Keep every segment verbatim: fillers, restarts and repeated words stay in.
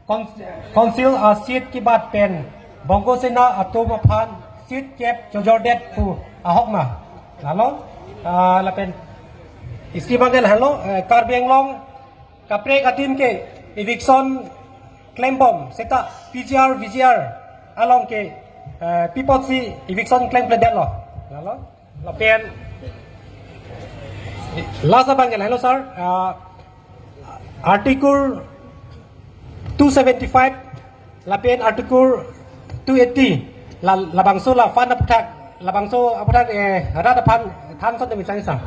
Cons-, Council a-seat kebat pen Bongo Sena atum aphan seat kep chojordet pu ahok ma. Lalo, ah, lapen isi abang ke lalo, eh, Karbi Anglong kaprek adim ke eviction klembom seta P G R, V G R along ke, eh, pi apotsi eviction klem klemdetlo. Lalo, lapen last abang ke lalo sir, ah, Article two seventy-five lapen Article two eighty, la, labangso la fund aputhak, labangso aputhak, eh, rat aphan than asonte mesen sir.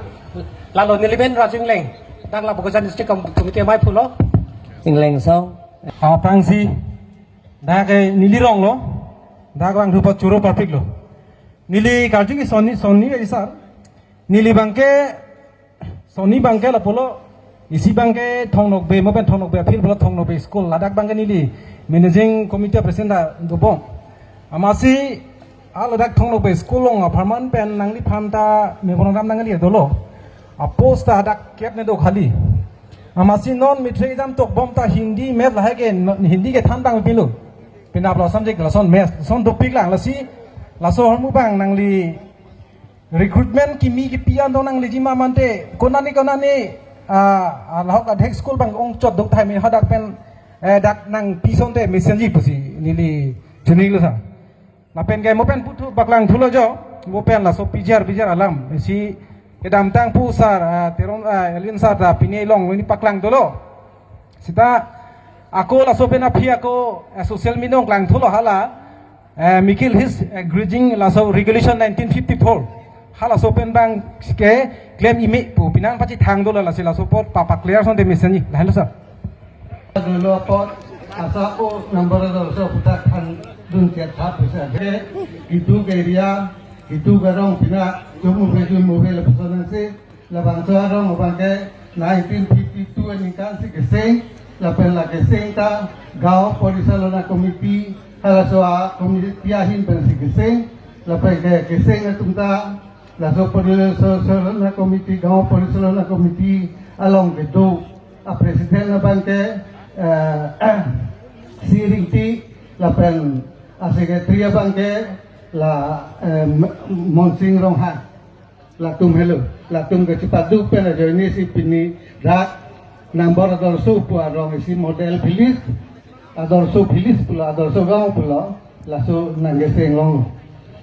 Lalo neli men Raju Engleng, dak la Bokajan District Com-, Committee amei pulo. Engleng song. Aphrangsi, dak ke neli rong lo, dak abang thupo choro parpik lo. Neli karju ke sonni, sonni ke sir. Neli abang ke, sonni abang ke lapulo, isi abang ke Thong Nokbe, mo pen Thong Nokbe aphi pulo Thong Nokbe school, ladak abang ke neli managing committee president ta dobom. Amatsi, ah, ladak Thong Nokbe school along apharman pen nangliphan ta memorandum nangli dolo. A-post ta dak kep ne do khali. Amatsi non matric exam tokbom ta Hindi, Math lahai ke, non, Hindi ke than tang pilo. Penap lo subject lason Math, lason dopik lang lasi, laso ahormu abang nangli recruitment kimi kipi an dong nangliji ma mante, konane konane, ah, ah, lahok adhek school abang ongchot dong thai me hadak pen, eh, dak nangpi asonte mesenji pusi neli choningri lo sir. Lapen ke mo pen puthu paklang thulo jo, mo pen laso P G R, V G R alam, isi kedamtang pu sir, ah, Teron, ah, Elwin sir ta pini along neli paklang thulo. Seta ako laso pen aphi ako, eh, social media along klang thulo hala, eh, Mikil Hills, eh, grazing laso regulation nineteen fifty-four. Halaso pen abang ke klem ime pu penang pachethang dolo lasi laso apot papa clear asonte mesenji. Lahelo sir. Dolo apot asa ko number do so putak thang dun chet thap bisa. Ke keduk area, keduk arong pina jum ove jum ove lapuson si. Labangso arong abang ke nineteen fifty-two aningkan si keseng, lapen la keseng ta Gaon Porichalona Committee, halaso a-committee ahin pen si keseng, lapen ke keseng atum ta, laso Porichalona Committee, Gaon Porichalona Committee along kedo, a-president abang ke, eh, si Ringti, lapen a-secretary abang ke la, eh, Monsing Ronghang. Latum helo, latum kachepaduk pen ajoine si pini dak number adorso pu arong isi model village, adorso village pulo, adorso gaon pulo, laso nangkeseng long.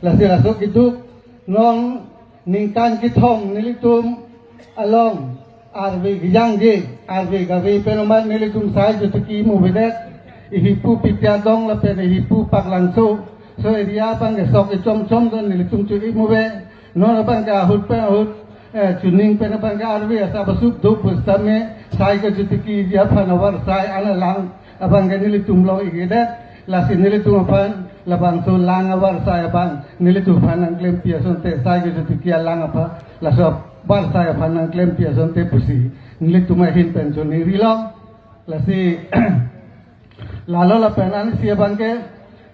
Lasi laso keduk non ningkan kethom nelitum along arve kejangje, arve kave pen amat nelitum sai kachotiki mo avedet, ihipu Pithiadong lapen ihipu Paklangso, so area abang ke sok ichom chom don nelitum cho-ik mo ave. Non abang ke ahut pen ahut, eh, chuning pen abang ke arve asap asuk do pusitame sai kachotiki ji aphan avarsai an alang abang ke nelitum long-ik avedet, lasi nelitum aphan labangso lang avarsai abang nelitum aphan nangklempi asonte, sai kachotiki alang aphan, laso avarsai aphan nangklempi asonte pusi nelitum ahin pen choningri long. Lasi lalo lapen an isi abang ke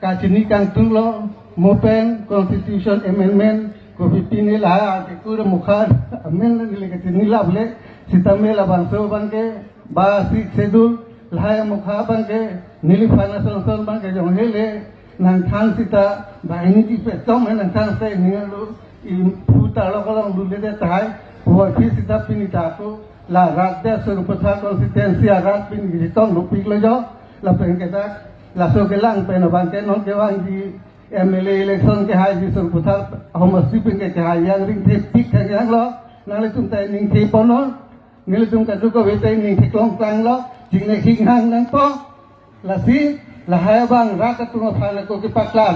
kachini kangtung lo, mo pen constitution amendment kopi pini la ke kur mukha amendment le kachini lap le, sitame labangso abang ke ba Sixth Schedule lahai mukha abang ke neliphan ason son abang ke jong hele nangthan seta ba ini ti petom he nangthan se ningalu i puta lo kolong dule de tai, puwa phi seta pini ta ko la rat de Sarupathar constituency arat pini kachetong dopik lo jo, lapen ke dak laso kelang pen abang ke non kevangji M L A election kehai ji Sarupathar ahomasi pen ke kehai yang ringthe pik thek yang lo, nanglitum ta ningthe ponon, nelitum kaduk kave ta ningthe klong klang lo, jingne hinghang nangpo, lasi lahai abang rat atum aphan ako kepaklang.